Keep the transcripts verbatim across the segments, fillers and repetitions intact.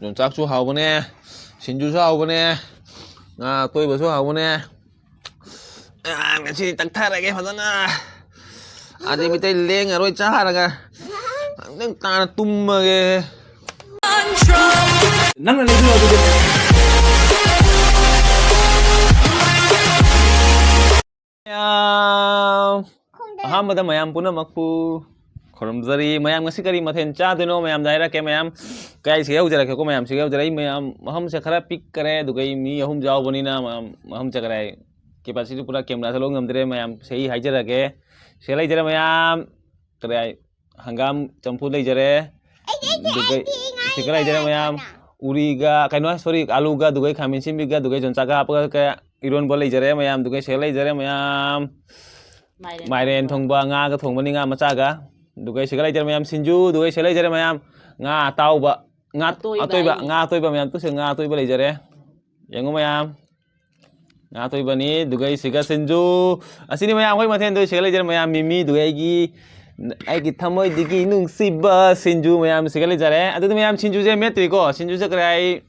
ꯌꯣꯡꯆꯥꯛꯁꯨ ꯍꯥꯎꯕꯅꯦ, ꯁꯤꯡꯖꯨꯁꯨ ꯍꯥꯎꯕꯅꯦ, ꯉꯥ ꯑꯇꯣꯏꯕꯁꯨ ꯍꯥꯎꯕꯅꯦ꯫ ꯑꯥ, ꯉꯁꯤꯗꯤ ꯇꯛꯊꯔꯒꯦ ꯐꯖꯅ꯫ ꯑꯗꯩ ꯃꯤꯇꯩ ꯂꯦꯡꯉꯔꯣꯏ ꯆꯥꯔꯒ꯫ ꯉꯥꯛꯇꯪ ꯇꯥꯅ ꯇꯨꯝꯃꯒꯦ꯫ ꯅꯪꯅ ꯂꯩꯕꯤꯌꯣ ꯑꯗꯨꯗꯤ꯫ ꯃꯌꯥꯝ, ꯑꯍꯥꯟꯕꯗ ꯃꯌꯥꯝ ꯄꯨꯝꯅꯃꯛꯄꯨ ꯈꯨꯔꯨꯝꯖꯔꯤ꯫ ꯃꯌꯥꯝ ꯉꯁꯤ ꯀꯔꯤ ꯃꯊꯦꯜ ꯆꯥꯗꯣꯏꯅꯣ ꯃꯌꯥꯝꯗ ꯍꯥꯏꯔꯛꯀꯦ꯫ ꯃꯌꯥꯝ ꯀꯥꯏꯁꯤꯒ ꯍꯧꯖꯔꯛꯀꯦꯀꯣ, ꯃꯌꯥꯝꯁꯤꯒ ꯍꯧꯖꯔꯛꯏ꯫ ꯃꯌꯥꯝ ꯃꯐꯝꯁꯦ ꯈꯔ ꯄꯤꯛꯈꯔꯦ, ꯑꯗꯨꯒ ꯑꯩ ꯃꯤ ꯑꯍꯨꯝ ꯌꯥꯎꯕꯅꯤꯅ ꯃꯌꯥꯝ ꯃꯐꯝꯁꯦ ꯈꯔ capacity ꯄꯨꯔꯥ cameraꯗ ꯂꯧ ꯉꯝꯗ꯭ꯔꯦ꯫ ꯃꯌꯥꯝ ꯁꯤ ꯍꯥꯏꯖꯔꯒꯦ, ꯁꯤꯗ ꯂꯩꯖꯔꯦ ꯃꯌꯥꯝ꯫ ꯀꯔꯤ ꯍꯥꯏ, ꯍꯪꯒꯥꯝ ꯆꯝꯐꯨꯠ ꯂꯩꯖꯔꯦ꯫ ꯑꯗꯨꯒ ꯁꯤꯒ ꯂꯩꯖꯔꯦ ꯃꯌꯥꯝ꯫ ꯎꯔꯤꯒ, ꯀꯩꯅꯣ, sorry, ꯑꯂꯨꯒ, ꯑꯗꯨꯒ ꯈꯥꯃꯦꯟ ꯑꯁꯤꯟꯕꯤꯒ, ꯑꯗꯨꯒ ꯌꯣꯡꯆꯥꯛꯀ ꯍꯥꯞꯄꯒ ꯀ-, ꯏꯔꯣꯟꯕ ꯂꯩꯖꯔꯦ ꯃꯌꯥꯝ꯫ ꯑꯗꯨꯒ ꯁꯤꯒ ꯂꯩꯖꯔꯦ ꯃꯌꯥꯝ꯫ ꯃꯥꯏꯔꯦꯟ ꯃꯥꯏꯔꯦꯟ ꯊꯣꯡꯕ꯫ ꯊꯣꯡꯕ, ꯉꯥꯒ ꯊꯣꯡꯕꯅꯤ, ꯉꯥ ꯃꯆꯥꯒ꯫ ꯑꯗꯨꯒ ꯁꯤꯒ ꯂꯩꯖꯔꯦ ꯃꯌꯥꯝ, ꯁꯤꯡꯖꯨ꯫ ꯑꯗꯨꯒ ꯁꯤꯒ ꯂꯩꯖꯔꯦ ꯃꯌꯥꯝ, ꯉꯥ ꯑꯇꯥꯎꯕ, ꯉꯥ ꯑꯇꯣꯏꯕ, ꯉꯥ ꯑꯇꯣꯏꯕ ꯃꯌꯥꯝ, ꯇꯨꯁꯦ ꯉꯥ ꯑꯇꯣꯏꯕ ꯂꯩꯖꯔꯦ꯫ ꯌꯦꯡꯉꯨ ꯃꯌꯥꯝ, ꯉꯥ ꯑꯇꯣꯏꯕꯅꯤ꯫ ꯑꯗꯨꯒ ꯁꯤꯒ ꯁꯤꯡꯖꯨ꯫ ꯑꯁꯤꯅꯤ ꯃꯌꯥꯝ ꯑꯩꯈꯣꯏ ꯃꯊꯦꯜꯗꯣ꯫ ꯁꯤꯒ ꯂꯩꯖꯔꯦ ꯃꯌꯥꯝ, ꯃꯤꯃꯤ꯫ ꯑꯗꯨꯒ ꯑꯩꯒꯤ, ꯑꯩꯒꯤ ꯊꯃꯣꯏꯗꯒꯤ ꯅꯨꯡꯁꯤꯕ ꯁꯤꯡꯖꯨ ꯃꯌꯥꯝ ꯁꯤꯒ ꯂꯩꯖꯔꯦ꯫ ꯑꯗꯨꯗꯤ ꯃꯌꯥꯝ ꯁꯤꯡꯖꯨꯁꯦ ꯃꯦꯠꯇ꯭ꯔꯤꯀꯣ꯫ ꯁꯤꯡꯖꯨꯁꯦ ꯀꯔꯤ ꯍꯥꯏ,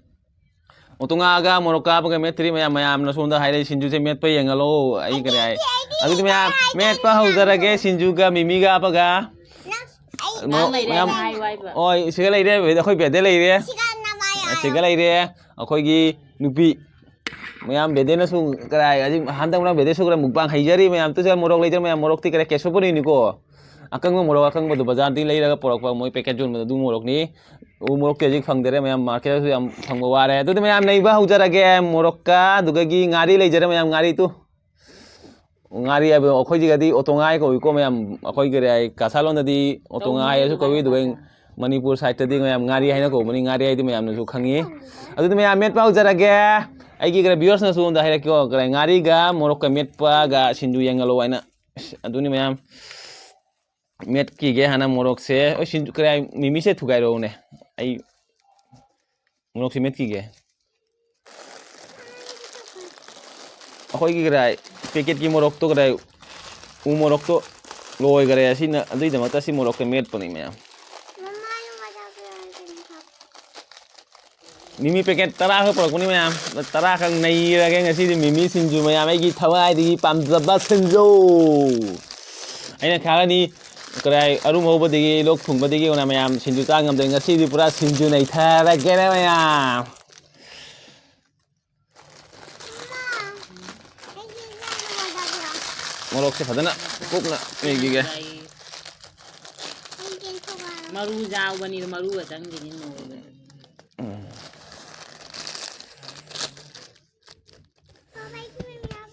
ꯎꯇꯣꯡꯉꯥꯒ ꯃꯣꯔꯣꯛꯀ ꯍꯥꯞꯄꯒ ꯃꯦꯠꯇ꯭ꯔꯤ ꯃꯌꯥꯝ꯫ ꯃꯌꯥꯝꯅ ꯁꯣꯝꯗ ꯍꯥꯏꯔꯛꯏ ꯁꯤꯡꯖꯨꯁꯦ ꯃꯦꯠꯄ ꯌꯦꯡꯍꯜꯂꯣ꯫ ꯑꯩ ꯀꯔꯤ ꯍꯥꯏ? ꯑꯗꯨꯗꯤ ꯃꯌꯥꯝ ꯃꯦꯠꯄ ꯍꯧꯖꯔꯒꯦ ꯁꯤꯡꯖꯨꯒ ꯃꯤꯃꯤꯒ ꯍꯥꯞꯄꯒ꯫ ꯃꯣꯔꯣꯛ ꯂꯩꯔꯦ, ꯃꯌꯥꯝ꯫ ꯅꯪ ꯍꯥꯏꯌꯨ ꯍꯥꯏꯕ꯫ ꯍꯣꯏ, ꯁꯤꯒ ꯂꯩꯔꯦ꯫ ꯑꯩꯈꯣꯏ ꯕꯦꯗꯦ ꯂꯩꯔꯦ꯫ ꯁꯤꯒ ꯂꯩꯔꯦ꯫ ꯑꯩꯈꯣꯏꯒꯤ ꯅꯨꯄꯤ ꯃꯌꯥꯝ ꯕꯦꯗꯦꯅꯁꯨ ꯀꯔꯥꯏ, ꯍꯧꯖꯤꯛ ꯍꯟꯗꯛ ꯃꯔꯛ ꯕꯦꯗꯦꯁꯨ ꯈꯔ mukbang ꯍꯩꯖꯔꯤ ꯃꯌꯥꯝ꯫ ꯇꯨꯁꯦ ꯃꯣꯔꯣꯛ ꯂꯩꯖꯔꯦ ꯃꯌꯥꯝ꯫ ꯃꯣꯔꯣꯛꯇꯤ ꯀꯔꯥꯏ ꯀꯦꯁꯣꯄꯅꯤꯅꯤꯀꯣ꯫ ꯑꯀꯪꯕ ꯃꯣꯔꯣꯛ ꯑꯀꯪꯕꯗꯨ ꯕꯖꯥꯔꯗꯒꯤ ꯂꯩꯔꯒ ꯄꯨꯔꯛꯄ ꯃꯣꯏ packet ꯌꯣꯟꯕꯗꯣ ꯑꯗꯨ ꯃꯣꯔꯣꯛꯅꯤ꯫ ꯎ ꯃꯣꯔꯣꯛꯇꯤ ꯍꯧꯖꯤꯛ ꯐꯪꯗꯔꯦ ꯃꯌꯥꯝ, marketꯇꯁꯨ ꯌꯥꯝ ꯐꯪꯕ ꯋꯥꯔꯦ꯫ ꯑꯗꯨꯗꯤ ꯃꯌꯥꯝ ꯅꯩꯕ ꯍꯧꯖꯔꯒꯦ꯫ ꯃꯣꯔꯣꯛꯀ ꯑꯗꯨꯗꯒꯤ ꯉꯥꯔꯤ ꯂꯩꯖꯔꯦ ꯃꯌꯥꯝ, ꯉꯥꯔꯤ ꯇꯨ꯫ ꯉꯥꯔꯤ ꯍꯥꯏꯕꯗꯣ ꯑꯩꯈꯣꯏꯁꯤꯒꯗꯤ ꯑꯣꯇꯣꯉꯥ ꯍꯥꯏ ꯀꯧꯏꯀꯣ ꯃꯌꯥꯝ꯫ ꯑꯩꯈꯣꯏ ꯀꯔꯤ ꯍꯥꯏ, ꯀꯁꯥꯔ ꯂꯣꯟꯗꯗꯤ ꯑꯣꯇꯣꯉꯥ ꯍꯥꯏꯔꯁꯨ ꯀꯧꯏ, ꯑꯗꯨꯒ ꯃꯅꯤꯄꯨꯔ sideꯇꯗꯤ ꯃꯌꯥꯝ ꯉꯥꯔꯤ ꯍꯥꯏꯅ ꯀꯧꯕꯅꯤ꯫ ꯉꯥꯔꯤ ꯍꯥꯏꯗꯤ ꯃꯌꯥꯝꯅꯁꯨ ꯈꯪꯉꯤ꯫ ꯑꯗꯨꯗꯤ ꯃꯌꯥꯝ ꯃꯦꯠꯄ ꯍꯧꯖꯔꯒꯦ꯫ ꯑꯩꯒꯤ ꯀꯔꯤ viewersꯅꯁꯨ ꯑꯝꯇ ꯍꯥꯏꯔꯛꯀꯦꯀꯣ, ꯀꯔꯤ ꯉꯥꯔꯤꯒ ꯃꯣꯔꯣꯛꯀ ꯃꯦꯠꯄꯒ ꯁꯤꯡꯖꯨ ꯌꯦꯡꯍꯜꯂꯣ ꯍꯥꯏꯅ꯫ ꯑꯁ, ꯑꯗꯨꯅꯤ ꯃꯌꯥꯝ꯫ ꯃꯦꯠꯈꯤꯒꯦ ꯍꯥꯟꯅ ꯃꯣꯔꯣꯛꯁꯦ꯫ ꯍꯣꯏ, ꯁꯤꯡꯖꯨ ꯀꯔꯤ ꯍꯥꯏ, ꯃꯤꯃꯤꯁꯦ ꯊꯨꯒꯥꯏꯔꯛꯎꯅꯦ꯫ ꯑꯩ ꯃꯣꯔꯣꯛꯁꯦ ꯃꯦꯠꯈꯤꯒꯦ꯫ ꯑꯩꯈꯣꯏꯒꯤ ꯀꯗꯥꯏ packetꯀꯤ ꯃꯣꯔꯣꯛꯇꯣ ꯀꯗꯥꯏ ꯎ ꯃꯣꯔꯣꯛꯇꯣ ꯂꯣꯏꯈꯔꯦ꯫ ꯑꯁꯤꯅ ꯑꯗꯨꯒꯤꯗꯃꯛꯇ ꯑꯁꯤ ꯃꯣꯔꯣꯛꯇ ꯃꯦꯠꯄꯅꯤ ꯃꯌꯥꯝ꯫ ꯃꯃꯥ, ꯑꯩ ꯃꯖꯥ ꯀꯌꯥ ꯍꯥꯏꯕꯅꯤ ꯈꯪ-, ꯃꯤꯃꯤ ꯄꯦꯀꯦꯠ ꯇꯔꯥ ꯈꯛ ꯄꯨꯔꯛꯄꯅꯤ ꯃꯌꯥꯝ꯫ ꯇꯔꯥ ꯈꯛ ꯅꯩꯔꯒꯦ ꯉꯁꯤꯗꯤ ꯃꯤꯃꯤ ꯁꯤꯡꯖꯨ ꯃꯌꯥꯝ, ꯑꯩꯒꯤ ꯊꯋꯥꯏꯗꯒꯤ ꯄꯥꯝꯖꯕ ꯁꯤꯡꯖꯨ꯫ ꯑꯩꯅ ꯈꯥꯛꯑꯅꯤ꯫ ꯀꯗꯥꯏ ꯑꯔꯨꯝ ꯍꯧꯕꯗꯒꯤ, ꯂꯣꯛ ꯊꯨꯡꯕꯗꯒꯤ ꯍꯧꯅ ꯃꯌꯥꯝ ꯁꯤꯡꯖꯨ ꯆꯥ ꯉꯝꯗ꯭ꯔꯦ꯫ ꯉꯁꯤꯗꯤ ꯄꯨꯔꯥ ꯁꯤꯡꯖꯨ ꯅꯩꯊꯔꯒꯦꯅꯦ ꯃꯌꯥꯝ꯫ ꯃꯣꯔꯣꯛꯁꯦ ꯐꯖꯅ ꯀꯨꯞꯅ ꯃꯦꯠꯈꯤꯒꯦ꯫ ꯃꯔꯨ ꯌꯥꯎꯕꯅꯤꯅ ꯃꯔꯨꯒ ꯆꯪꯗꯦꯅꯦ ꯅꯣꯏꯕꯗ꯫ ꯎꯝ꯫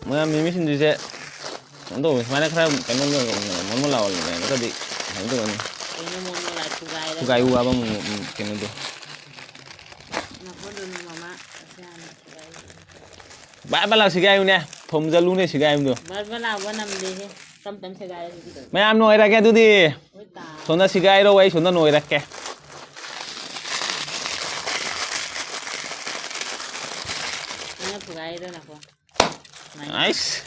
ꯃꯌꯥꯝ ꯃꯤꯃꯤ ꯁꯤꯡꯖꯨꯁꯦ ꯀꯩꯅꯣ ꯇꯧꯕ, ꯁꯨꯃꯥꯏꯅ ꯈꯔ ꯀꯩꯅꯣ ꯃꯣꯟ ꯃꯣꯟ ꯂꯥꯎꯍꯜꯂꯦ, ꯅꯠꯇ꯭ꯔꯗꯤ ꯀꯩꯅꯣ ꯇꯧꯔꯅꯤ꯫ ꯀꯩꯅꯣ ꯃꯣꯟ ꯃꯣꯟ ꯂꯥꯎ ꯊꯨꯒꯥꯏꯔꯦ꯫ ꯊꯨꯒꯥꯏꯕ ꯋꯥꯕ ꯃꯣ-, ꯃꯣ-, ꯀꯩꯅꯣꯗꯣ꯫ ꯅꯈꯣꯟꯗꯣ ꯅꯣꯡꯃ ꯑꯃ ꯑꯁ ꯌꯥꯝꯅ ꯊꯨꯒꯥꯏꯔꯦ꯫ ꯕꯥ ꯕꯥ ꯂꯥꯎ ꯁꯤꯒꯥꯏꯌꯨꯅꯦ, ꯊꯣꯝꯖꯜꯂꯨꯅꯦ ꯁꯤꯒꯥꯏꯕꯗꯣ꯫ ꯕꯥ ꯕꯥ ꯂꯥꯎꯕ ꯅꯝꯗꯦꯍꯦ, ꯇꯞ ꯇꯞ ꯁꯤꯒꯥꯏꯔꯦ ꯑꯗꯨꯗꯤ ꯀꯩꯅꯣ꯫ ꯃꯌꯥꯝ ꯅꯣꯏꯔꯒꯦ ꯑꯗꯨꯗꯤ꯫ ꯍꯣꯏ ꯇꯥ꯫ ꯁꯣꯝꯗ ꯁꯤꯒꯥꯏꯔꯣ, ꯑꯩ ꯁꯣꯝꯗ ꯅꯣꯏꯔꯛꯀꯦ꯫ ꯅꯪꯅ ꯊꯨꯒꯥꯏꯔꯤꯗꯣ ꯅꯈꯣꯟ꯫ ꯁꯨꯃꯥꯏꯅ꯫ ꯑꯩꯁ!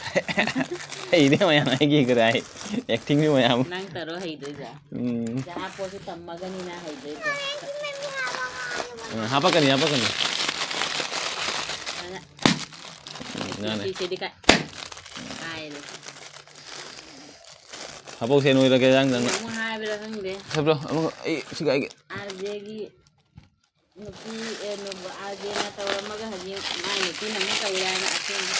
ꯍꯩꯔꯦ ꯃꯌꯥꯝ, ꯑꯩꯒꯤ ꯀꯗꯥꯏ acting ꯁꯨ ꯃꯌꯥꯝ꯫ ꯅꯪ ꯇꯧꯔꯣ ꯍꯩꯗꯣꯏꯁꯦ꯫ ꯎꯝ꯫ ꯖꯍꯥ ꯄꯣꯠꯁꯨ ꯇꯝꯃꯒꯅꯤ ꯅꯪ ꯍꯩꯗꯣꯏꯁꯦ꯫ ꯎꯝ, ꯍꯥꯄꯛꯀꯅꯤ, ꯍꯥꯄꯛꯀꯅꯤ꯫ ꯁꯨꯃꯥꯏꯅ꯫ ꯎꯝ, ꯌꯥꯅꯤ꯫ ꯁꯤ, ꯁꯤꯗꯤ ꯀꯥꯏ-, ꯀꯥꯏꯔꯦ꯫ ꯍꯥꯄꯧ ꯁꯦ ꯅꯣꯏꯔꯒꯦ ꯌꯥꯡꯗꯅ꯫ ꯑꯃꯨꯛ ꯍꯥꯏꯕ꯭ꯔꯥ ꯈꯪꯗꯦ꯫ ꯍꯥꯏꯕ꯭ꯔꯣ? ꯑꯃꯨꯛ ꯑꯩ ꯁꯤ ꯀꯥꯏꯒꯦ꯫ ꯑꯥꯔꯖꯦꯒꯤ ꯅꯨꯄꯤ, ꯑꯦ, ꯅꯨꯄꯥ, ꯑꯥꯔ ꯖꯦꯅ ꯇꯧꯔꯝꯃꯒ ꯍꯧꯖꯤꯛ ꯃꯥꯏ ꯅꯨꯄꯤꯅ ꯑꯃꯨꯛ ꯇꯧꯔꯦ ꯍꯥꯏꯅ ꯑꯁꯦꯡꯕ꯫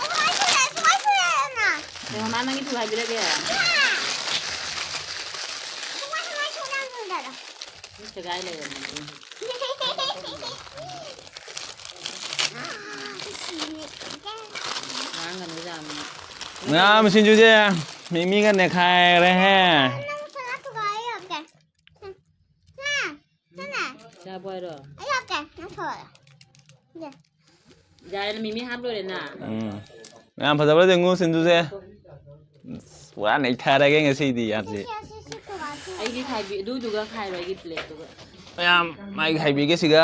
ꯑꯣ, ꯑꯩꯁꯨ ꯂꯩ, ꯑꯩꯁꯨ ꯂꯩ, ꯑꯩꯅ꯫ ꯀꯩꯅꯣ, ꯃꯥ ꯅꯪꯒꯤ ꯊꯨꯒꯥꯏꯕꯤꯔꯒꯦ? ꯏꯃꯥ! ꯊꯨꯒꯥꯏ, ꯊꯨꯒꯥꯏ, ꯊꯨꯒꯥꯏ, ꯊꯨꯒꯥꯏ꯫ ꯃꯤ ꯁꯦꯒꯥꯏ ꯂꯩꯔꯝꯃꯦ꯫ ꯉꯥꯡꯒꯅꯨ ꯌꯥꯝꯅ꯫ ꯉꯥ ꯃꯁꯤꯟꯖꯨꯁꯦ ꯃꯤꯃꯤꯒ ꯅꯦꯈꯥꯏꯔꯦꯍꯦ꯫ ꯅꯪ ꯁꯅꯥ ꯊꯨꯒꯥꯏ ꯌꯥꯗꯦ꯫ ꯍꯥ? ꯁꯅꯥ? ꯆꯥꯕ ꯍꯥꯏꯔꯣ? ꯑꯩ ꯍꯥꯞꯀꯦ, ꯅꯪ ꯊꯣꯛꯑꯣ꯫ ꯌꯥꯔꯦ, ꯃꯤꯃꯤ ꯍꯥꯞ ꯂꯣꯏꯔꯦꯅ꯫ ꯎꯝ꯫ ꯃꯌꯥꯝ ꯐꯖꯕ꯭ꯔꯥ ꯌꯦꯡꯉꯨ ꯁꯤꯡꯖꯨꯁꯦ꯫ ꯄꯨꯔꯥ ꯅꯩꯊꯔꯒꯦ ꯉꯁꯤꯗꯤ ꯌꯥꯗ꯭ꯔꯦ꯫ ꯑꯩꯒꯤ ꯈꯥꯏꯕꯤ-, ꯑꯗꯨꯗꯨꯒ ꯈꯥꯏꯔꯣ ꯑꯩꯒꯤ ꯄ꯭ꯂꯦꯠꯇꯨꯒ꯫ ꯃꯌꯥꯝ ꯃꯥꯏꯒꯤ ꯈꯥꯏꯕꯤꯒꯦ ꯁꯤꯒ꯫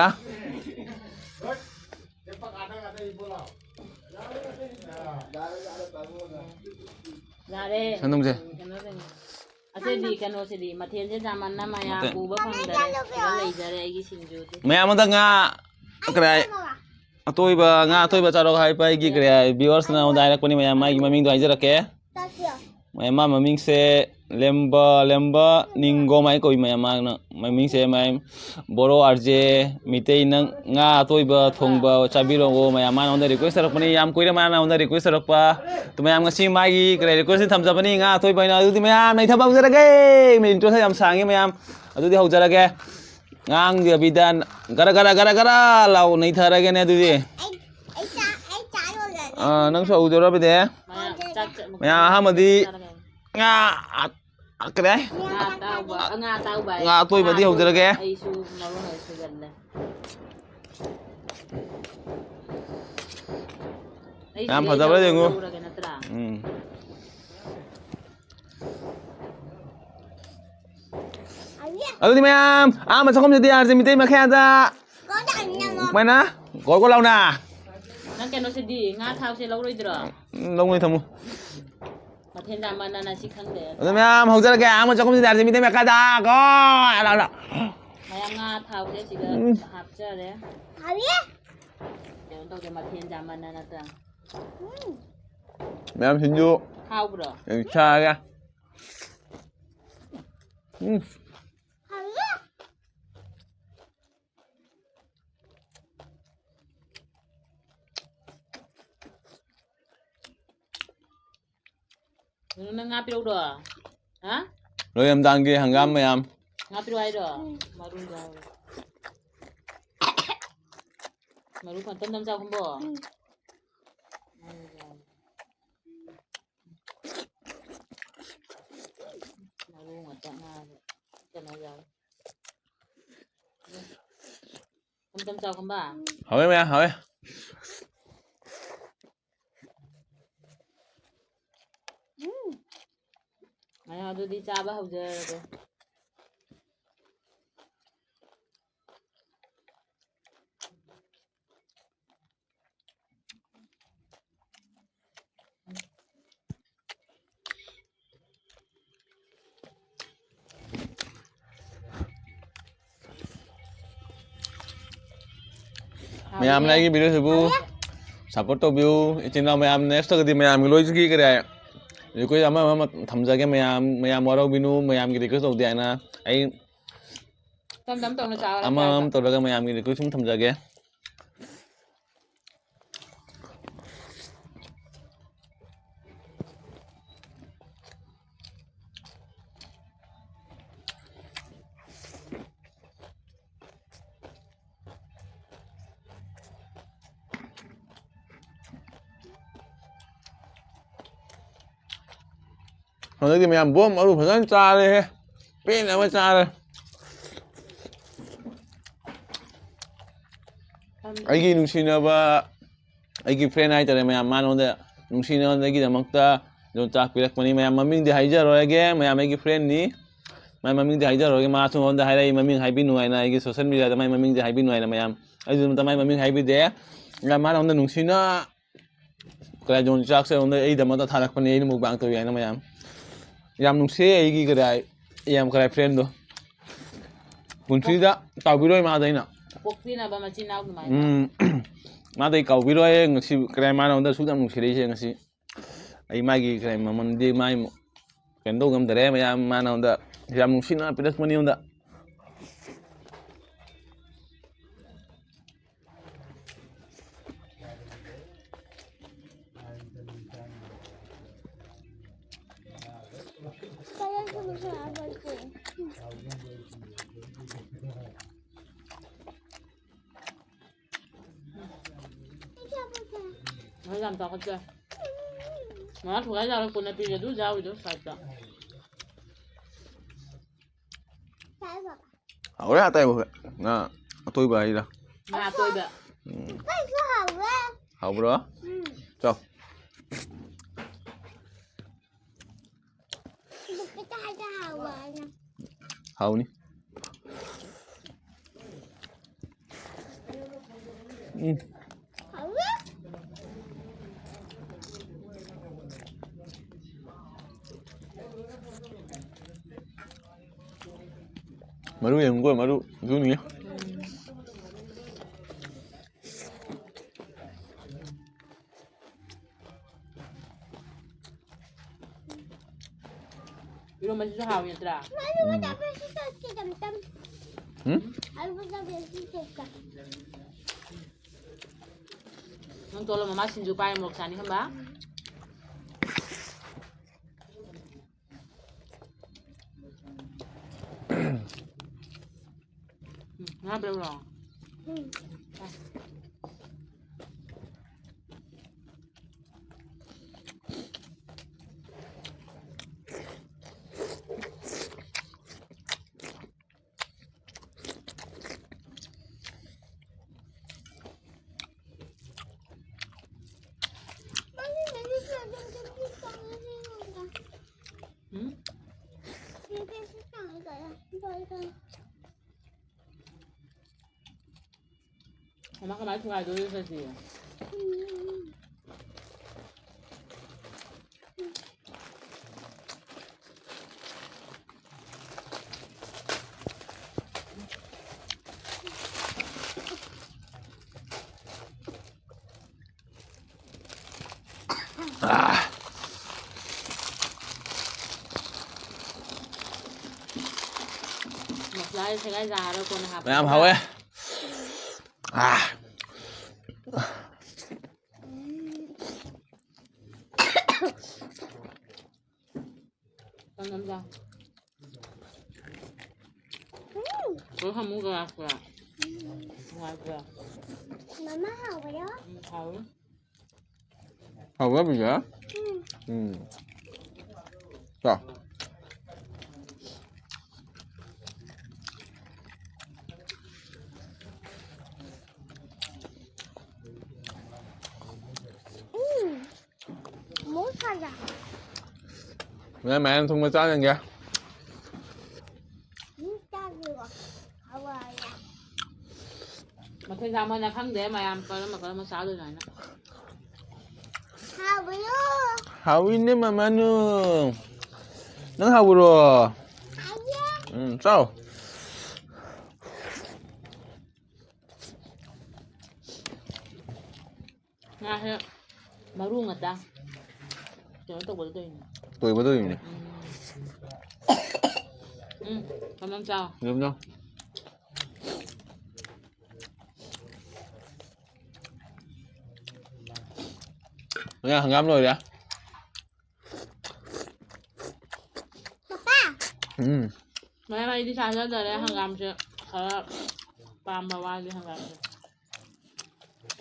ꯌꯥꯔꯦ꯫ ꯁꯟꯗꯣꯡꯁꯦ꯫ ꯀꯩꯅꯣ ꯇꯧꯅꯤ꯫ ꯁꯤꯗꯤ ꯀꯩꯅꯣꯁꯤꯗꯤ ꯃꯊꯦꯜꯁꯦ ꯌꯥꯝꯃꯟꯅ ꯃꯌꯥꯝ ꯃꯊꯦꯜ꯫ ꯎꯕ ꯐꯪꯗꯔꯦ꯫ ꯁꯤꯗ ꯂꯩꯖꯔꯦ ꯑꯩꯒꯤ ꯁꯤꯡꯖꯨꯗꯤ꯫ ꯃꯌꯥꯝ ꯑꯃꯗ ꯉꯥ ꯀꯔꯤ ꯍꯥꯏ? ꯑꯇꯣꯏꯕ, ꯉꯥ ꯑꯇꯣꯏꯕ ꯆꯥꯔꯣ ꯍꯥꯏꯕ ꯑꯩꯒꯤ ꯀꯔꯤ ꯍꯥꯏ? Viewers ꯅ ꯑꯩꯉꯣꯟꯗ ꯍꯥꯏꯔꯛꯄꯅꯤ ꯃꯌꯥꯝ, ꯃꯥꯒꯤ ꯃꯃꯤꯡꯗꯣ ꯍꯥꯏꯖꯔꯛꯀꯦ꯫ ꯃꯌꯥꯝ ꯃꯥ ꯃꯃꯤꯡꯁꯦ ꯂꯦꯝꯕ, ꯂꯦꯝꯕ ꯅꯤꯡꯒꯣꯝ ꯍꯥꯏꯅ ꯀꯧꯏ ꯃꯌꯥꯝ ꯃꯥꯅ꯫ ꯃꯃꯤꯡꯁꯦ ꯃꯌꯥꯝ ꯕꯣꯔꯣ ꯑꯥꯔ ꯖꯦ ꯃꯤꯇꯩ ꯅꯪ ꯉꯥ ꯑꯇꯣꯏꯕ ꯊꯣꯡꯕ ꯆꯥꯕꯤꯔꯛꯑꯣ ꯃꯌꯥꯝ꯫ ꯃꯥꯅ ꯑꯩꯉꯣꯟꯗ request ꯇꯧꯔꯛꯄꯅꯤ, ꯌꯥꯝ ꯀꯨꯏꯔꯦ ꯃꯥꯅ ꯑꯩꯉꯣꯟꯗ request ꯇꯧꯔꯛꯄ꯫ ꯑꯗꯨ ꯃꯌꯥꯝ ꯉꯁꯤ ꯃꯥꯒꯤ ꯀꯔꯤ request ꯊꯝꯖꯕꯅꯤ, ꯉꯥ ꯑꯇꯣꯏꯕ ꯑꯣꯏꯅ꯫ ꯑꯗꯨꯗꯤ ꯃꯌꯥꯝ ꯅꯩꯊꯕ ꯍꯧꯖꯔꯒꯦ꯫ ꯃꯤꯅꯤꯠ ꯇꯔꯥ ꯌꯥꯝ ꯁꯥꯡꯉꯤ ꯃꯌꯥꯝ꯫ ꯑꯗꯨꯗꯤ ꯍꯧꯖꯔꯒꯦ꯫ ꯉꯥꯡꯗꯕꯤꯗ ꯒꯔ ꯒꯔ ꯒꯔ ꯒꯔ ꯂꯥꯎ ꯅꯩꯊꯔꯒꯦꯅꯦ ꯑꯗꯨꯗꯤ꯫ ꯑꯩ, ꯑꯩ ꯆꯥ-, ꯑꯩ ꯆꯥ ꯂꯣꯏꯔꯦ꯫ ꯑꯥ, ꯅꯪꯁꯨ ꯍꯧꯗꯣꯔꯕꯗꯤ꯫ ꯃꯌꯥꯝ ꯆꯥꯛ ꯆ-, ꯃꯌꯥꯝ ꯑꯍꯥꯟꯕꯗꯤ ꯆꯥꯔꯒꯦ꯫ ꯉꯥ ꯑ-, ꯑ-, ꯀꯔꯤ ꯍꯥꯏ? ꯉꯥ ꯑꯇꯥꯎꯕ, ꯉꯥ ꯑꯇꯥꯎꯕ ꯉꯥ ꯍꯥꯏꯌꯦ꯫ ꯑꯇꯣꯏꯕꯗꯤ ꯉꯥ ꯍꯧꯖꯔꯒꯦ꯫ ꯑꯇꯣꯏꯕ꯫ ꯑꯩꯁꯨ ꯃꯔꯣꯏ ꯍꯧ ꯁꯨꯖꯜꯂꯦ꯫ ꯑꯩ ꯌꯥꯝ ꯁꯤꯗꯩ ꯐꯖꯕ꯭ꯔꯥ ꯂꯧ-, ꯌꯦꯡꯉꯨ꯫ ꯂꯧꯔꯒꯦ ꯅꯠꯇ꯭ꯔꯥ? ꯎꯝ꯫ ꯑꯗꯨꯗꯤ ꯃꯌꯥꯝ, ꯑꯍꯥꯟꯕ ꯆꯥꯛꯈꯨꯝꯁꯤꯗꯤ ꯌꯥꯔꯁꯦ, ꯃꯤꯇꯩ ꯃꯈꯥꯗ꯫ ꯀꯃꯥꯏꯅ? ꯒꯣꯜ ꯒꯣꯜ ꯂꯥꯎꯅ꯫ ꯅꯪ ꯀꯩꯅꯣꯁꯤꯗꯤ, ꯉꯥ ꯊꯥꯎꯁꯦ ꯂꯧꯔꯣꯏꯗ꯭ꯔꯣ? ꯎꯝ, ꯂꯧꯅꯤ ꯊꯝꯃꯨ꯫ ꯃꯊꯦꯜ ꯌꯥꯝꯃꯟꯗꯅ ꯁꯤ ꯈꯪꯗꯦ꯫ ꯑꯗꯨ ꯃꯌꯥꯝ ꯍꯧꯖꯔꯒꯦ, ꯑꯍꯥꯟꯕ ꯆꯥꯛꯈꯨꯝꯁꯤꯗꯤ ꯌꯥꯔꯁꯦ, ꯃꯤꯇꯩ ꯃꯈꯥꯗ꯫ ꯒꯣꯜ! ꯂꯥꯎꯅ꯫ ꯃꯌꯥꯝ ꯉꯥ ꯊꯥꯎꯁꯦ ꯁꯤꯗ ꯎꯝ꯫ ꯍꯥꯞꯆꯔꯦ꯫ ꯀꯩꯅꯣ ꯇꯧꯗꯦ, ꯃꯊꯦꯜ ꯌꯥꯝꯃꯟꯗꯅ ꯅꯠꯇ꯭ꯔꯥ? ꯃꯌꯥꯝ ꯁꯤꯡꯖꯨ꯫ ꯍꯥꯎꯕ꯭ꯔꯣ? ꯌꯥꯝ ꯆꯥꯔꯒꯦ꯫ ꯎꯝ꯫ ꯅꯪ ꯉꯥ ꯄꯤꯔꯛꯎꯔꯣ? ꯍꯥ? ꯂꯣꯏꯔꯝꯗꯥꯡꯒꯤ ꯍꯪꯒꯥꯝ ꯃꯌꯥꯝ꯫ ꯉꯥ ꯄꯤꯔꯛꯑꯣ ꯍꯥꯏꯔꯣ? ꯎꯝ꯫ ꯃꯔꯨ ꯌꯥꯎꯔꯦ꯫ ꯃꯔꯨ ꯈꯛꯇꯪ ꯅꯝ ꯆꯥꯎ ꯈꯨꯝꯕꯣ꯫ ꯎꯝ꯫ ꯃꯔꯨ ꯌꯥꯎꯔꯦ꯫ ꯃꯔꯨ ꯉꯥꯛꯇ ꯉꯥ ꯀꯩꯅꯣ ꯌꯥꯎꯔꯦ꯫ ꯈꯨꯝꯇꯝ ꯆꯥꯎ ꯈꯨꯝꯕ꯫ ꯍꯥꯎꯋꯦ ꯃꯌꯥꯝ, ꯍꯥꯎꯋꯦ꯫ ꯎꯝ꯫ ꯑ, ꯑꯗꯨꯗꯤ ꯆꯥꯕ ꯍꯧꯖꯔꯒꯦ꯫ ꯃꯌꯥꯝꯅ ꯑꯩꯒꯤ ꯚꯤꯗꯤꯑꯣꯁꯤꯕꯨ ꯁꯞꯄꯣꯔꯠ ꯇꯧꯕꯤꯌꯨ꯫ ꯏꯆꯤꯟ ꯏꯅꯥꯎ ꯃꯌꯥꯝ, ꯅꯦꯛꯁꯇꯒꯗꯤ ꯃꯌꯥꯝꯒꯤ ꯂꯣꯏꯁꯤꯒꯤ ꯀꯔꯤ ꯔꯤꯀ꯭ꯋꯦꯁ ꯑꯃ ꯑꯃ ꯊꯝꯖꯒꯦ꯫ ꯃꯌꯥꯝ, ꯃꯌꯥꯝ ꯋꯥꯔꯧꯕꯤꯅꯨ, ꯃꯌꯥꯝꯒꯤ ꯔꯤꯀ꯭ꯋꯦꯁ ꯇꯧꯗꯦ ꯍꯥꯏꯅ꯫ ꯑꯩ ꯇꯝ ꯇꯝ ꯇꯧꯅ ꯆꯥꯎꯔ ꯑꯃ ꯑꯃ ꯇꯧꯔꯒ ꯃꯌꯥꯝꯒꯤ ꯔꯤꯀ꯭ꯋꯦꯁ ꯑꯃ ꯊꯝꯖꯒꯦ꯫ ꯍꯟꯗꯛꯇꯤ ꯃꯌꯥꯝ ꯕꯣꯝ ꯃꯔꯨ ꯐꯖꯅ ꯆꯥꯔꯦꯍꯦ꯫ ꯄꯦꯟꯅ ꯑꯃ ꯆꯥꯔꯦ꯫ ꯑꯩꯒꯤ ꯅꯨꯡꯁꯤꯅꯕ, ꯑꯩꯒꯤ ꯐ꯭ꯔꯦꯟ ꯍꯥꯏꯇꯥꯔꯦ ꯃꯌꯥꯝ, ꯃꯥꯅꯉꯣꯟꯗ ꯅꯨꯡꯁꯤꯅ ꯑꯩꯒꯤꯗꯃꯛꯇ ꯌꯣꯡꯆꯥꯛ ꯄꯤꯔꯛꯄꯅꯤ꯫ ꯃꯌꯥꯝ ꯃꯃꯤꯡꯗꯤ ꯍꯥꯏꯖꯔꯣꯏꯒꯦ, ꯃꯌꯥꯝ ꯑꯩꯒꯤ ꯐ꯭ꯔꯦꯟꯅꯤ꯫ ꯃꯥꯏ ꯃꯃꯤꯡꯗꯤ ꯍꯥꯏꯖꯔꯣꯏꯒꯦ, ꯃꯥꯁꯨ ꯑꯩꯉꯣꯟꯗ ꯍꯥꯏꯔꯛꯏ ꯃꯃꯤꯡ ꯍꯥꯏꯕꯤꯅꯨ ꯍꯥꯏꯅ, ꯑꯩꯒꯤ ꯁꯣꯁꯦꯜ ꯃꯦꯗꯤꯌꯥꯗ ꯃꯥꯏ ꯃꯃꯤꯡꯗꯤ ꯍꯥꯏꯕꯤꯅꯨ ꯍꯥꯏꯅ ꯃꯌꯥꯝ꯫ ꯑꯩꯁꯨ ꯑꯝꯇ ꯃꯥꯏ ꯃꯃꯤꯡ ꯍꯥꯏꯕꯤꯗꯦ꯫ ꯃꯥꯅ ꯑꯩꯉꯣꯟꯗ ꯅꯨꯡꯁꯤꯅ ꯀꯗꯥꯏ ꯌꯣꯡꯆꯥꯛꯁꯦ ꯑꯩꯉꯣꯟꯗ ꯑꯩꯗꯃꯛꯇ ꯊꯥꯔꯛꯄꯅꯤ, ꯑꯩꯅ ꯃꯨꯛꯕꯥꯡ ꯇꯧꯏ ꯍꯥꯏꯅ ꯃꯌꯥꯝ꯫ ꯌꯥꯝ ꯅꯨꯡꯁꯤꯌꯦ ꯑꯩꯒꯤ ꯀꯗꯥꯏ, ꯌꯥꯝ ꯀꯗꯥꯏ ꯐ꯭ꯔꯦꯟꯗꯣ꯫ ꯄꯨꯟꯁꯤꯗ ꯀꯥꯎꯕꯤꯔꯣꯏ ꯃꯥꯗ ꯑꯩꯅ꯫ ꯄꯣꯛꯄꯤꯅꯕ ꯃꯆꯤꯟ ꯃꯅꯥꯎ ꯑꯗꯨꯃꯥꯏꯅ꯫ ꯎꯝ꯫ ꯃꯥꯗ ꯑꯩ ꯀꯥꯎꯕꯤꯔꯣꯏ ꯉꯁꯤ, ꯀꯗꯥꯏ ꯃꯥꯅ ꯑꯩꯉꯣꯟꯗ ꯑꯁꯨꯛ ꯌꯥꯝ ꯅꯨꯡꯁꯤꯔꯛꯏꯁꯦ ꯉꯁꯤ꯫ ꯑꯩ ꯃꯥꯒꯤ ꯀꯗꯥꯏ ꯃꯃꯜꯗꯤ ꯃꯥꯏ ꯀꯩꯅꯣ ꯇꯧ ꯉꯝꯗꯔꯦ ꯃꯌꯥꯝ, ꯃꯥꯅ ꯑꯩꯉꯣꯟꯗ ꯌꯥꯝ ꯅꯨꯡꯁꯤꯅ ꯄꯤꯔꯛꯄꯅꯤ ꯑꯩꯉꯣꯟꯗ꯫ ꯃꯥ ꯌꯥꯝ ꯆꯥꯎꯈꯠꯆ꯫ ꯃꯥ ꯊꯨꯒꯥꯏ ꯌꯥꯔꯣꯏ ꯀꯣꯟꯅ ꯄꯤꯔꯦ ꯑꯗꯨ ꯆꯥꯎꯔꯤꯗꯣ ꯁꯥꯏꯠꯇ꯫ ꯍꯥꯎꯔꯦ ꯑꯇꯩꯕ꯫ ꯉꯥ ꯑꯇꯣꯏꯕ ꯍꯥꯏꯔ꯫ ꯉꯥ ꯑꯇꯣꯏꯕ꯫ ꯎꯝ꯫ ꯍꯥꯎꯕ꯭ꯔꯣ? ꯎꯝ꯫ ꯆꯥꯎ꯫ ꯍꯥꯎꯕ꯭ꯔꯣ? ꯍꯥꯎꯅꯤ꯫ ꯎꯝ꯫ ꯃꯔꯨ ꯌꯦꯡꯉꯨꯀꯣ, ꯃꯔꯨ ꯌꯨꯅꯤ꯫ ꯃꯁꯤꯁꯨ ꯍꯥꯎꯋꯤ ꯅꯠꯇ꯭ꯔꯥ? ꯎꯝ? ꯅꯪ ꯇꯣꯂꯣ ꯃꯃꯥ ꯁꯤꯡꯖꯨ ꯄꯥꯏ ꯃꯣꯔꯣꯛ ꯆꯥꯅꯤ ꯈꯪꯕ? ꯎꯝ, ꯉꯥ ꯄꯤꯔꯛꯎꯔꯣ? ꯎꯝ? ꯀꯃꯥꯏ ꯀꯃꯥꯏ ꯊꯨꯒꯥꯏꯗꯣꯔꯤꯕ ꯑꯗꯨꯗꯤ? ꯃꯁꯂꯥꯁꯦ ꯁꯦꯒꯥꯏ ꯆꯥꯔꯒ ꯀꯣꯟꯅ ꯍꯥꯞꯄ꯫ ꯃꯌꯥꯝ ꯍꯥꯎꯋꯦ꯫ ꯑꯥ꯫ ꯀꯩꯅꯣꯝ ꯆꯥ꯫ ꯎꯝ꯫ ꯂꯣꯏ ꯍꯥꯃꯨꯒ ꯂꯥꯛꯄ꯭ꯔꯥ? ꯎꯝ꯫ ꯅꯨꯡꯉꯥꯏꯕ꯭ꯔꯥ? ꯃꯃꯥ ꯍꯥꯎꯕ꯭ꯔꯣ? ꯎꯝ, ꯍꯥꯎꯋꯤ꯫ ꯍꯥꯎꯕ꯭ꯔꯥ, ꯕꯤꯖꯤꯌꯥ? ꯎꯝ꯫ ꯎꯝ꯫ ꯆꯥꯎ꯫ ꯎꯝ꯫ ꯃꯣꯔꯣꯛ ꯁꯥꯏꯗ꯫ ꯃꯌꯥꯝ ꯃꯌꯥꯝ ꯊꯣꯡꯕ ꯆꯥ ꯌꯦꯡꯒꯦ꯫ ꯎꯝ, ꯆꯥꯗ꯭ꯔꯤꯕꯣ? ꯍꯋꯥꯏ꯫ ꯃꯊꯦꯜ ꯌꯥꯝꯃꯟꯅ ꯈꯪꯗꯦ ꯃꯌꯥꯝ ꯀꯔꯝꯕ ꯀꯔꯝꯕ ꯆꯥꯗꯣꯏꯅꯣ ꯍꯥꯏꯅ꯫ ꯍꯥꯎꯕ꯭ꯔꯣ? ꯍꯥꯎꯏꯅꯦ ꯃꯃꯥꯅꯨ꯫ ꯅꯪ ꯍꯥꯎꯕ꯭ꯔꯣ? ꯍꯥꯎꯋꯦ꯫ ꯎꯝ, ꯆꯥꯎ꯫ ꯉꯥꯁꯦ ꯃꯔꯨ ꯉꯥꯛꯇ ꯀꯩꯅꯣ ꯇꯧꯕꯗ ꯇꯧꯔꯤꯅꯦ꯫ ꯇꯣꯏꯕ ꯇꯧꯔꯤꯅꯦ꯫ ꯎꯝ꯫ ꯎꯝ, ꯀꯃꯟ ꯆꯥꯎ꯫ ꯑꯗꯨꯝ ꯆꯥꯎ꯫ ꯍꯧꯖꯤꯛ ꯍꯪꯒꯥꯝ ꯂꯣꯏꯔꯦ꯫ ꯎꯝ꯫ ꯃꯌꯥꯝ ꯑꯩꯗꯤ ꯆꯥꯖꯗꯔꯦ ꯍꯪꯒꯥꯝꯁꯦ꯫ ꯈꯔ ꯄꯥꯝꯕ ꯋꯥꯠꯂꯤ ꯍꯪꯒꯥꯝꯁꯦ꯫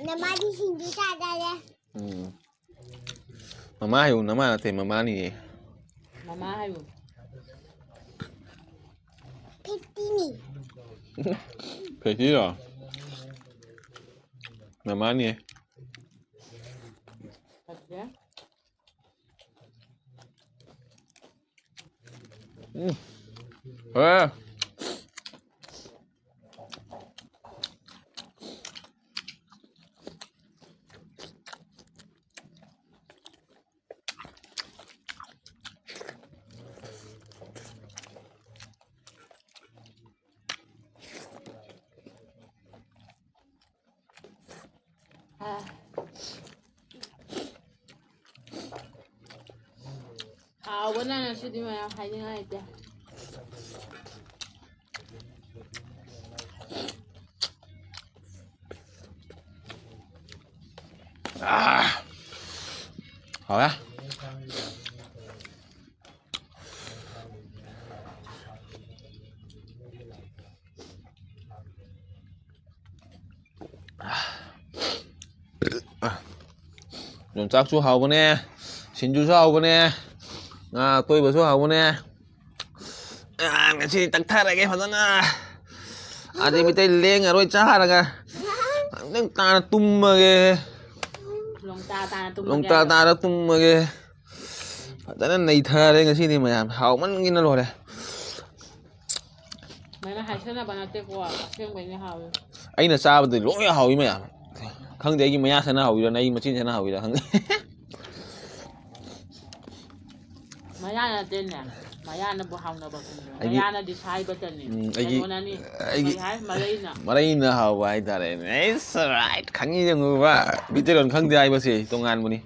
ꯅꯃꯥꯗꯤ ꯁꯤꯡꯖꯨ ꯆꯥꯖꯔꯦ꯫ ꯎꯝ꯫ ꯃꯃꯥ ꯍꯥꯏꯌꯨ, ꯅꯃꯥ ꯅꯠꯇꯦ, ꯃꯃꯥꯅꯤꯌꯦ꯫ ꯃꯃꯥ ꯍꯥꯏꯌꯨ꯫ ꯐꯤꯐꯇꯤꯅꯤ꯫ ꯐꯤꯐꯇꯤꯔꯣ? ꯃꯃꯥꯅꯤꯌꯦ꯫ ꯐꯠꯇꯦ꯫ ꯎꯝ꯫ ꯍꯣꯏ꯫ ꯍꯥꯎꯕꯅ ꯉꯁꯤꯗꯤ ꯃꯌꯥꯝ ꯍꯥꯏꯅꯤꯡꯉꯥꯏ ꯂꯩꯇꯦ꯫ ꯑꯥ! ꯍꯥꯎꯔꯦ꯫ ꯌꯣꯡꯆꯥꯛꯁꯨ ꯍꯥꯎꯕꯅꯦ, ꯁꯤꯡꯖꯨꯁꯨ ꯍꯥꯎꯕꯅꯦ, ꯉꯥ ꯑꯇꯣꯏꯕꯁꯨ ꯍꯥꯎꯕꯅꯦ꯫ ꯑꯥ, ꯉꯁꯤ ꯇꯛꯊꯔꯒꯦ ꯐꯖꯅ꯫ ꯑꯗꯩ ꯃꯤꯇꯩ ꯂꯦꯡꯉꯔꯣꯏ ꯆꯥꯔꯒ꯫ ꯅꯪ ꯇꯥꯅ ꯇꯨꯝꯃꯒꯦ꯫ ꯂꯣꯡꯇꯥ ꯇꯥꯅ ꯇꯨꯝꯃꯒꯦ꯫ ꯂꯣꯡꯇꯥ ꯇꯥꯅ ꯇꯨꯝꯃꯒꯦ꯫ ꯐꯖꯅ ꯅꯩꯊꯔꯦ ꯉꯁꯤꯗꯤ ꯃꯌꯥꯝ꯫ ꯍꯥꯎꯃꯟꯒꯤꯅ ꯂꯣꯏꯔꯦ꯫ ꯅꯪꯅ ꯍꯥꯏꯁꯟꯅꯕ ꯅꯠꯇꯦꯀꯣ, ꯑꯁꯦꯡꯕꯩꯅꯦ ꯍꯥꯎꯋꯦ꯫ ꯑꯩꯅ ꯆꯥꯕꯗꯤ ꯂꯣꯏ ꯍꯥꯎꯋꯤ ꯃꯌꯥꯝ꯫ ꯈꯪꯗꯦ ꯑꯩꯒꯤ ꯃꯌꯥ ꯁꯅꯥ ꯍꯥꯎꯋꯤꯔ ꯅꯪꯒꯤ ꯃꯆꯤꯟ ꯁꯅꯥ ꯍꯥꯎꯋꯤꯔ ꯈꯪꯗꯦ꯫ ꯃꯌꯥ ꯅꯠꯇꯦꯅꯦ, ꯃꯌꯥꯅꯕꯨ ꯍꯥꯎꯅꯕ ꯈꯪꯗꯦ꯫ ꯑꯩꯒꯤ ꯃꯌꯥꯅꯗꯤ ꯁꯥꯏꯕꯇꯅꯤ꯫ ꯎꯝ, ꯑꯩꯒꯤ ꯀꯩꯅꯣꯅꯅꯤ꯫ ꯑꯩꯒꯤ ꯀꯩ ꯍꯥꯏ? ꯃꯔꯩꯅ꯫ ꯃꯔꯩꯅ ꯍꯥꯎꯕ ꯍꯥꯏꯇꯥꯔꯦꯅꯦ꯫ It's alright. ꯈꯪꯉꯤ ꯌꯦꯡꯉꯨꯕ꯫ ꯃꯤꯇꯩꯂꯣꯟ ꯈꯪꯗꯦ ꯍꯥꯏꯕꯁꯦ ꯇꯣꯉꯥꯟꯕꯅꯤ꯫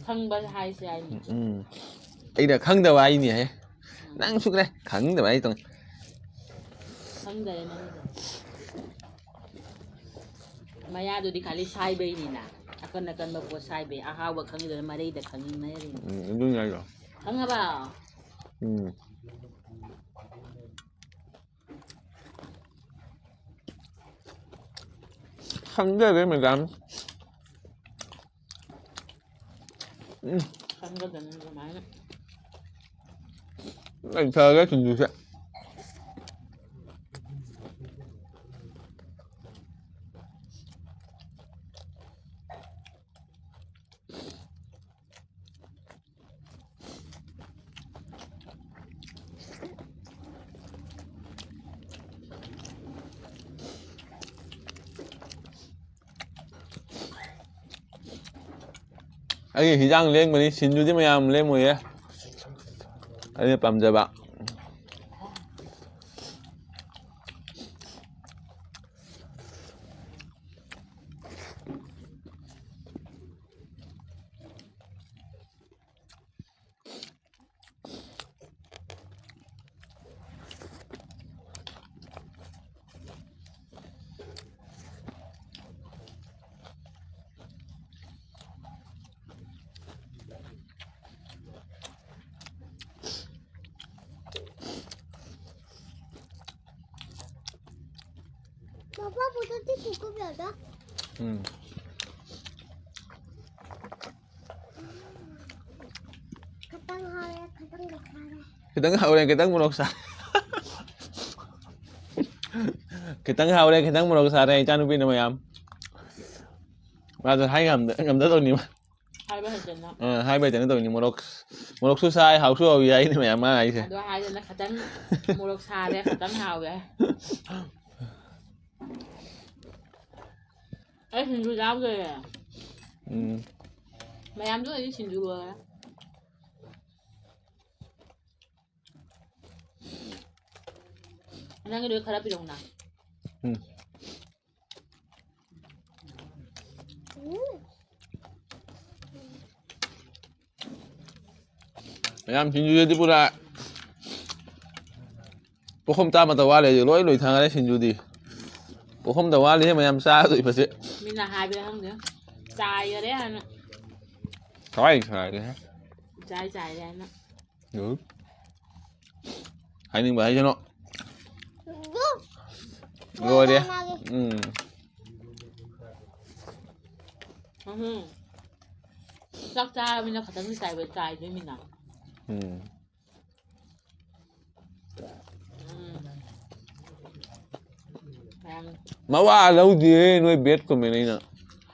ꯈꯪꯕ ꯍꯥꯏꯁꯦ ꯍꯥꯏꯅꯤ꯫ ꯎꯝ꯫ ꯑꯩꯅ ꯈꯪꯗꯕ ꯍꯥꯏꯅꯤꯍꯦ꯫ ꯅꯪ ꯁꯨꯈ꯭ꯔꯦ꯫ ꯈꯪꯗꯕ ꯑꯩ ꯇꯧꯅꯤ꯫ ꯈꯪꯗꯔꯦ ꯅꯪꯒꯤꯗꯣ꯫ ꯃꯌꯥꯗꯨꯗꯤ ꯈꯥꯂꯤ ꯁꯥꯏꯕꯩꯅꯤꯅ꯫ ꯑꯀꯟ ꯑꯀꯟꯕ ꯄꯣꯠ ꯁꯥꯏꯕꯩ꯫ ꯑꯍꯥꯎꯕ ꯈꯪꯉꯤꯗꯨꯅ ꯃꯔꯩꯗ ꯈꯪꯉꯤ, ꯃꯔꯩ꯫ ꯎꯝ, ꯑꯗꯨꯅꯤ ꯍꯥꯏꯗꯣ꯫ ꯈꯪꯉꯕ? ꯎꯝ꯫ ꯈꯪꯖꯔꯦ, ꯃꯦꯗꯥꯝ꯫ ꯎꯝ꯫ ꯈꯪꯒꯗꯕꯅꯤ ꯑꯗꯨꯃꯥꯏꯅ꯫ ꯂꯩꯊꯔꯒꯦ ꯁꯤꯡꯖꯨꯁꯦ꯫ ꯑꯩꯒꯤ ꯍꯤꯟꯖꯥꯡ ꯂꯦꯡꯕꯅꯤ, ꯁꯤꯡꯖꯨꯗꯤ ꯃꯌꯥꯝ ꯂꯦꯡꯉꯣꯏꯌꯦ꯫ ꯑꯩꯅ ꯄꯥꯝꯖꯕ꯫ ꯄꯥꯄꯥ, ꯄꯨꯊꯣꯛꯇꯤ ꯊꯨꯀꯨꯞ ꯌꯥꯗ꯫ ꯎꯝ꯫ ꯈꯤꯇꯪ ꯍꯥꯎꯔꯦ, ꯈꯤꯇꯪ ꯃꯣꯔꯣꯛ ꯁꯥꯔꯦ꯫ ꯈꯤꯇꯪ ꯍꯥꯎꯔꯦ, ꯈꯤꯇꯪ ꯃꯣꯔꯣꯛ ꯁꯥ-, ꯈꯤꯇꯪ ꯍꯥꯎꯔꯦ, ꯈꯤꯇꯪ ꯃꯣꯔꯣꯛ ꯁꯥꯔꯦ, ꯏꯆꯥꯅꯨꯄꯤꯅ ꯃꯌꯥꯝ꯫ ꯃꯥꯁꯨ ꯍꯥꯏ ꯉꯝꯗ-, ꯉꯝꯗ ꯇꯧꯅꯤ ꯃꯥ꯫ ꯍꯥꯏꯕ ꯍꯩꯇꯅ꯫ ꯑ, ꯍꯥꯏꯕ ꯍꯩꯇꯅ ꯇꯧꯅꯤ꯫ ꯃꯣꯔꯣꯛ, ꯃꯣꯔꯣꯛꯁꯨ ꯁꯥꯏ, ꯍꯥꯎꯁꯨ ꯍꯥꯎꯏ ꯍꯥꯏꯅꯤ ꯃꯌꯥꯝ ꯃꯥ ꯍꯥꯏꯁꯦ꯫ ꯑꯗꯣ ꯍꯥꯏꯗꯅ ꯈꯤꯇꯪ ꯃꯣꯔꯣꯛ ꯁꯥꯔꯦ, ꯈꯤꯇꯪ ꯍꯥꯎꯔꯦ꯫ ꯑꯩ ꯁꯤꯡꯖꯨ ꯆꯥꯕ ꯂꯣꯏꯔꯦ꯫ ꯎꯝ꯫ ꯃꯌꯥꯝꯁꯨ ꯍꯧꯖꯤꯛ ꯁꯤꯡꯖꯨ ꯂꯣꯏꯔꯦ꯫ ꯅꯪꯒꯤꯗꯣ ꯈꯔ ꯄꯤꯔꯛꯎꯅ꯫ ꯎꯝ꯫ ꯃꯌꯥꯝ ꯁꯤꯡꯖꯨꯗꯗꯤ ꯄꯨꯔꯥ ꯄꯨꯈꯝ ꯆꯥꯃꯇ ꯋꯥꯠꯂꯦ ꯍꯧꯖꯤꯛ, ꯂꯣꯏ ꯂꯣꯏꯊꯈꯔꯦ ꯁꯤꯡꯖꯨꯗꯤ꯫ ꯄꯨꯈꯝꯗ ꯋꯥꯠꯂꯤꯍꯦ ꯃꯌꯥꯝ ꯆꯥꯗꯣꯏꯕꯁꯦ꯫ ꯃꯤꯅ ꯍꯥꯏꯕ ꯈꯪꯗꯦ꯫ ꯆꯥꯏꯈꯔꯦ ꯍꯥꯏꯅ꯫ ꯀꯃꯥꯏ ꯆꯥꯏꯔꯦ? ꯆꯥꯏ ꯆꯥꯏꯔꯦ ꯍꯥꯏꯅ꯫ ꯎꯝ꯫ ꯍꯥꯏꯅꯤꯡꯕ ꯍꯥꯏꯁꯅꯨ꯫ ꯂꯣꯏꯔꯦ꯫ ꯎꯝ꯫ ꯎꯝ꯫ ꯆꯥꯛ ꯆꯥꯔꯕꯅꯤꯅ ꯈꯇꯪꯗꯤ ꯆꯥꯏꯕ-, ꯆꯥꯏꯗꯣꯏꯃꯤꯅ꯫ ꯎꯝ꯫ ꯎꯝ꯫ ꯃꯌꯥꯝ ꯃꯋꯥ ꯂꯧꯗꯦ ꯅꯣꯏ bad comment ꯑꯩꯅ꯫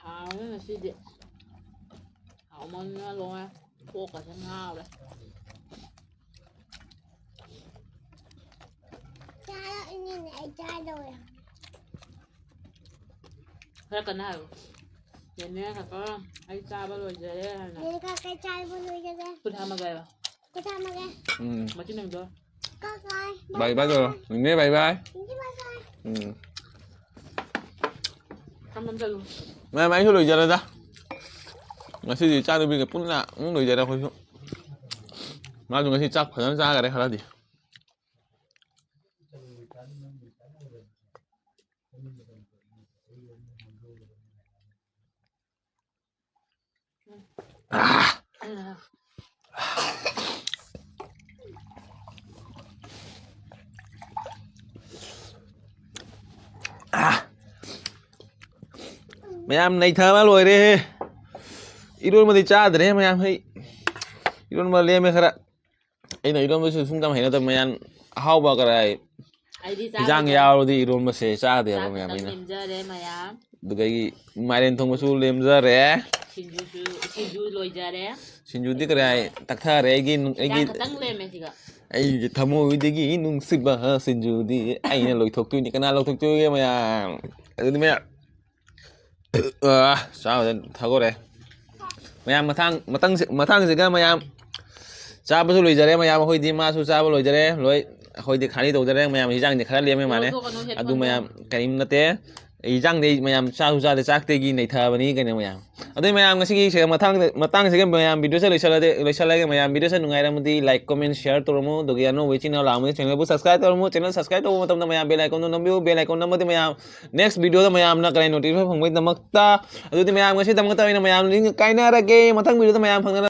ꯍꯥꯎꯔꯦ ꯉꯁꯤꯗꯤ꯫ ꯍꯥꯎꯃꯟꯗꯅ ꯂꯣꯏꯔꯦ꯫ ꯀꯣꯛꯀꯁꯦ ꯉꯥꯎꯔꯦ꯫ ꯆꯥꯔꯛꯏꯅꯤꯅꯦ, ꯑꯩ ꯆꯥꯗꯧꯔꯦ꯫ ꯈꯔ ꯀꯟꯅ ꯍꯥꯏꯌꯨ꯫ ꯅꯦꯅꯦ ꯈꯛꯇ ꯑꯩ ꯆꯥꯕ ꯂꯣꯏꯖꯔꯦ ꯍꯥꯏꯅ꯫ ꯅꯦꯅꯦ ꯈꯛꯇ ꯑꯩ ꯆꯥꯕ ꯂꯣꯏꯖꯔꯦ꯫ ꯈꯨꯠ ꯍꯥꯝꯃꯒꯦ ꯍꯥꯏꯌꯣ꯫ ꯈꯨꯠ ꯍꯥꯝꯃꯒꯦ꯫ ꯎꯝ꯫ ꯃꯆꯤꯟ ꯍꯥꯝꯗꯣꯛꯑꯣ꯫ ꯀꯛ ꯀꯥꯏ꯫ Bye bye ꯇꯧꯔꯣ꯫ ꯅꯦꯅꯦ bye bye꯫ ꯅꯦꯅꯦ bye bye꯫ ꯎꯝ꯫ ꯊꯝ ꯊꯝ ꯆꯠꯂꯨ꯫ ꯃꯌꯥꯝ ꯑꯩꯁꯨ ꯂꯣꯏꯖꯔꯦꯗ꯫ ꯉꯁꯤꯗꯤ ꯏꯆꯥꯅꯨꯄꯤꯒ ꯄꯨꯟꯅ ꯑꯃꯨꯛ ꯂꯣꯏꯖꯔꯦ ꯑꯩꯈꯣꯏꯁꯨ꯫ ꯃꯥꯁꯨ ꯉꯁꯤ ꯆꯥꯛ ꯐꯖꯅ ꯆꯥꯈꯔꯦ ꯈꯔꯗꯤ꯫ ꯃꯌꯥꯝ ꯅꯩꯊꯕ ꯂꯣꯏꯔꯦꯍꯦ꯫ ꯏꯔꯣꯟꯕꯗꯤ ꯆꯥꯗ꯭ꯔꯦ ꯃꯌꯥꯝ꯫ ꯍꯩ, ꯏꯔꯣꯟꯕ ꯂꯦꯝꯃꯦ ꯈꯔ꯫ ꯑꯩꯅ ꯏꯔꯣꯟꯕꯁꯨ ꯁꯨꯡꯆꯥ ꯍꯩꯅꯗꯕ ꯃꯌꯥꯝ꯫ ꯑꯍꯥꯎꯕ ꯀꯔꯥꯏ ꯑꯩꯗꯤ ꯏꯟꯖꯥꯡ ꯆꯥꯕꯗ ꯌꯥꯎꯔꯗꯤ ꯏꯔꯣꯟꯕꯁꯦ ꯆꯥꯗꯦꯕ ꯆꯥꯛ ꯃꯌꯥꯝ ꯈꯛꯇꯪ ꯑꯩꯅ꯫ ꯂꯦꯝꯖꯔꯦ ꯃꯌꯥꯝ꯫ ꯑꯗꯨꯗꯒꯤ ꯃꯥꯏꯔꯦꯟ ꯊꯣꯡꯕꯁꯨ ꯂꯦꯝꯖꯔꯦ꯫ ꯁꯤꯡꯖꯨꯁꯨ, ꯁꯤꯡꯖꯨ ꯂꯣꯏꯖꯔꯦ꯫ ꯁꯤꯡꯖꯨꯗꯤ ꯀꯔꯥꯏ ꯇꯛꯊꯔꯦ ꯑꯩꯒꯤ ꯅꯨꯡ-, ꯏꯟꯖꯥꯡ ꯑꯩꯒꯤ, ꯈꯛꯇꯪ ꯂꯦꯝꯃꯦ ꯁꯤꯒ꯫ ꯑꯩꯒꯤ ꯊꯃꯣꯏꯗꯒꯤ ꯅꯨꯡꯁꯤꯕ ꯁꯤꯡꯖꯨꯗꯤ ꯑꯩꯅ ꯂꯣꯏꯊꯣꯛꯇꯣꯏꯅꯤ꯫ ꯀꯅꯥ ꯂꯧꯊꯣꯛꯇꯣꯏꯒꯦ ꯃꯌꯥꯝ? ꯑꯗꯨꯗꯤ ꯃꯌꯥꯝ ꯑꯥ, ꯆꯥꯕꯗ ꯊꯥꯒꯣꯔꯦ꯫ ꯃꯌꯥꯝ ꯃꯊꯥꯡ-, ꯃꯊꯪꯁꯤ-, ꯃꯊꯪꯁꯤꯒ ꯃꯌꯥꯝ ꯆꯥꯕꯁꯨ ꯂꯣꯏꯖꯔꯦ꯫ ꯃꯌꯥꯝ ꯑꯩꯈꯣꯏꯗꯤ ꯃꯥꯁꯨ ꯆꯥꯕ ꯂꯣꯏꯖꯔꯦ꯫ ꯂꯣꯏ ꯑꯩꯈꯣꯏꯗꯤ ꯈꯥꯂꯤ ꯇꯧꯖꯔꯦ꯫ ꯃꯌꯥꯝ ꯍꯤꯟꯖꯥꯡꯗꯤ ꯈꯔ ꯂꯦꯝꯃꯦ ꯃꯥꯅꯦ꯫ ꯂꯧꯊꯣꯛꯀꯅꯨ ꯑꯗꯨ headphoneꯗꯣ꯫ ꯃꯌꯥꯝ ꯀꯔꯤꯝ ꯅꯠꯇꯦ꯫ ꯏꯟꯖꯥꯡꯗꯤ ꯑꯩ ꯃꯌꯥꯝ ꯆꯥꯁꯨ ꯆꯥꯗꯦ, ꯆꯥꯛꯇꯒꯤ ꯅꯩꯊꯕꯅꯤ ꯀꯩꯅꯣ ꯃꯌꯥꯝ꯫ ꯑꯗꯨꯗꯤ ꯃꯌꯥꯝ ꯉꯁꯤꯒꯤ ꯁꯤꯗ ꯃꯇꯥꯡꯗ, ꯃꯇꯥꯡꯁꯤꯒ ꯃꯌꯥꯝ videoꯁꯦ ꯂꯣꯏꯁꯤꯜꯂꯗꯤ, ꯂꯣꯏꯁꯤꯜꯂꯒꯦ꯫ ꯃꯌꯥꯝ videoꯁꯦ ꯅꯨꯡꯉꯥꯏꯔꯝꯃꯗꯤ like, comment, share ꯇꯧꯔꯝꯃꯨ꯫ ꯑꯗꯨꯒꯤ ꯑꯅꯧꯕ ꯏꯆꯤꯟ ꯏꯅꯥꯎ ꯂꯥꯛꯑꯝꯃꯗꯤ channelꯕꯨ subscribe ꯇꯧꯔꯝꯃꯨ꯫ Channel subscribe ꯇꯧꯕ ꯃꯇꯝꯗ ꯃꯌꯥꯝ bell iconꯗꯣ ꯅꯝꯕꯤꯌꯨ꯫ Bell icon ꯅꯝꯃꯗꯤ ꯃꯌꯥꯝ next videoꯗ ꯃꯌꯥꯝꯅ ꯀꯔꯤ notification ꯐꯪꯕꯒꯤꯗꯃꯛꯇ꯫ ꯑꯗꯨꯗꯤ ꯃꯌꯥꯝ ꯉꯁꯤꯗꯃꯛꯇ ꯑꯣꯏꯅ ꯃꯌꯥꯝ ꯀꯥꯏꯅꯔꯒꯦ꯫ ꯃꯊꯪ videoꯗ ꯃꯌꯥꯝ ꯐꯪꯅꯅꯕ